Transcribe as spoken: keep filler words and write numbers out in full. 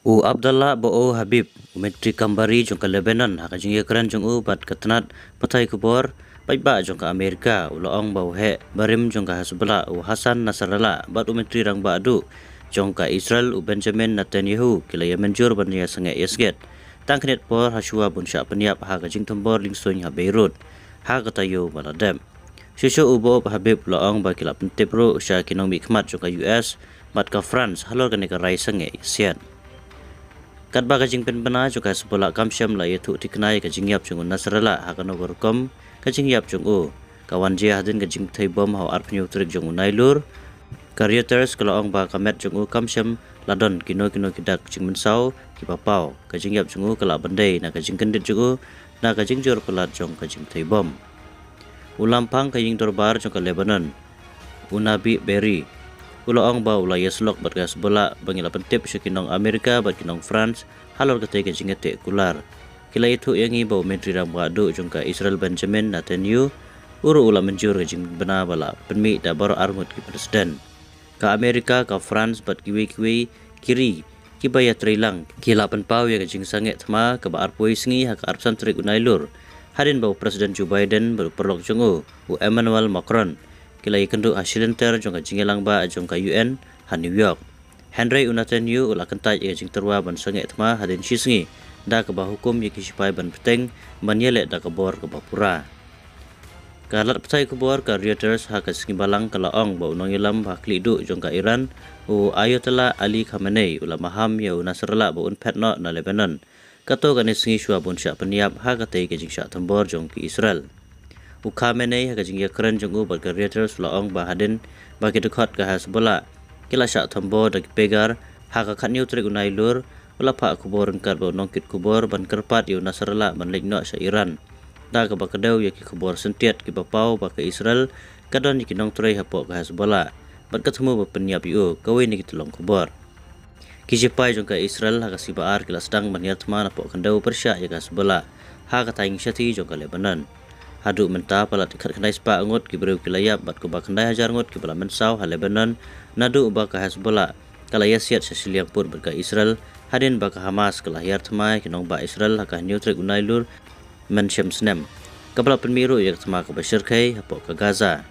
U Abdallah Ba'o Habib, u Myntri Kam Bari jong ka Lebanon, ha ka jingïakren jong u bad ka tnat pathai khubor paidbah jong ka Amerika, u la ong ba u heh barim jong ka Hezbollah, u Hassan Nasrallah, bad u Myntri Rangbah Duh jong ka Israel, u Benjamin Netanyahu, ki la ïa mynjur ban ïa sangeh ïa sget tang khyndiat por ha shuwa bun shah pynïap ha ka jingthombor lyngsuiñ ha Beirut ha ka taïew ba la dep. Shuh shuh u Ba'o Habib u la ong ba ki la pyntip ruh sha ki nongmihkhmat jong ka U S bad ka France halor kane ka rai sangeh ïa siat. Katba ka jingpynbna jong ka Hezbollah kam shym la ïathuh thikna ïa ka jingïap jong u Nasrallah, ha kano ka rukom ka jingïap jong u ka wan jia hadien ka jingthei bom ha u arphew tarik jong u Nailur. Ka Reuters ka la ong ba ka met jong u kam shym la don kino kino ki dak jingmynsaw kiba paw. Ka jingïap jong u ka la ban dei na ka jingkyndit jong u na ka jingjur palat jong ka jingthei bom. U Lamphang ka Ïing Dorbar jong ka Lebanon, u Nabih Berri, u la ong ba u la ïasyllok bad ka Hezbollah ba ngi la pyntip sha ki nong Amerika bad ki nong France halor katei ka jingïateh kular. Ki la ïathuh ïa ngi ba u Myntri Rangbah Duh jong ka Israel, Benjamin Netanyahu, u ruh u la mynjur ka jingbna ba la pynmih da baroh arngut ki president. Ka Amerika, ka France bad kiwei kiwei ki ri kiba ïatreilang ki la pynpaw ïa ka jingsangeh thma kaba arphew sngi ha ka arphew san tarik u Nailur, hadien ba u President Joe Biden bad u paralok jong u, u Emmanuel Macron, ki la ïakynduh ha shilynter jong ka jingïalang ba jong ka U N ha New York. Hynrei u Netanyahu u la kyntait ïa ka jingtyrwa ban sangeh thma hadien shi sngi, da kaba hukum ïa ki shipai ban bteng ban ïaleh da ka bor kaba pura. Ka lad pathai khubor ka Reuters ha ka sngi Balang ka la ong ba u nongïalam ba khlieh duh jong ka Iran, u Ayatollah Ali Khamenei, u la maham ïa u Nasrallah ba un phet noh na Lebanon. Kato kane sngi shuwa bun shah pynïap ha katei ka jingshah thombor jong ki Israel. U Khamenei ha ka jingïakren jong u bad ka Reuters u la ong ba hadien ba ki dkhot ka Hezbollah ki la shah thombor da ki pegar ha ka khathynñiew tarik u Nailur, u la phah khubor ryngkat bad u nongkit khubor ban kyrpad ïa u Nasrallah ban leit noh sha Iran. Da kaba kdew ïa ki khubor syntiat kiba paw ba ka Israel ka don ïa ki nongtrei hapoh ka Hezbollah bad ka thmu ba pynïap ïa u kawei na ki tyllong khubor. Ki shipai jong ka Israel ha ka sngi Ba-ar ki la sdang ban ïar thma napoh khyndew pyrshah ïa ka Hezbollah ha ka thaiñ shathie jong ka Lebanon. Haduh mynta palat khatkhyndai spah ngut ki briew ki la ïap bad kumba khyndai hajar ngut kiba la mynsaw ha Lebanon, naduh ba ka Hezbollah ka la ïasiat sha shiliang pud bad ka Israel hadien ba ka Hamas ka la hiar thma ïa ki nongbah Israel ha ka hynñiew tarik u Nailur mynshem snem, kaba la pynmih ruh ïa ka thma kaba shyrkhei hapoh ka Gaza.